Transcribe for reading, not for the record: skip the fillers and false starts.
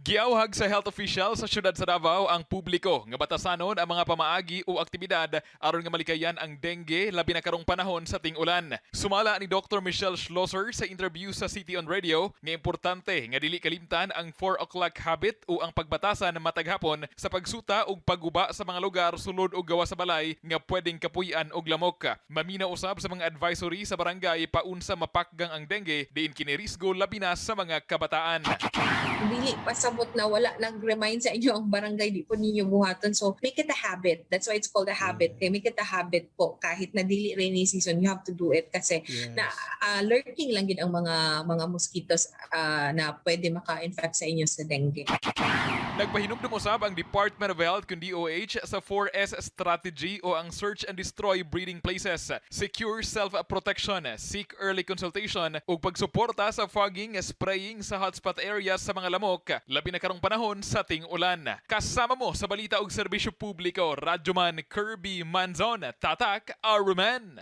Giawhag sa health official sa siyudad sa Davao ang publiko nga batasanon ang mga pamaagi o aktibidad aron nga malikayan ang dengue, labi na karong panahon sa ting-ulan. Sumala ni Dr. Michelle Schlosser sa interview sa City on Radio nga importante nga dili kalimtan ang 4 o'clock habit o ang pagbatasan matag hapon sa pagsuta ug pagguba sa mga lugar sulod og gawas sa balay nga pwedeng kapuy-an og lamok. Maminaw usab sa mga advisory sa barangay paunsa mapakgang ang dengue, diin kini risgo labi na sa mga kabataan. Dili pasabot na wala nag-remind sa inyo ang barangay, di po ninyo buhaton. So make it a habit. That's why it's called a habit. Kay make it a habit po, kahit na dili rainy season, you have to do it kasi na lurking lang gid ang mga mosquitoes na pwede maka-infect sa inyo sa dengue. Nagpahinumdum usab ang Department of Health kun DOH sa 4S strategy o ang search and destroy breeding places, secure self-protection, seek early consultation ug pagsuporta sa fogging, spraying sa hotspot areas sa mga lamok, labi na karong panahon sa ting-ulan. Kasama mo sa balita ug serbisyo publiko, Radyoman Kirby Manzon, Tatak Aruman.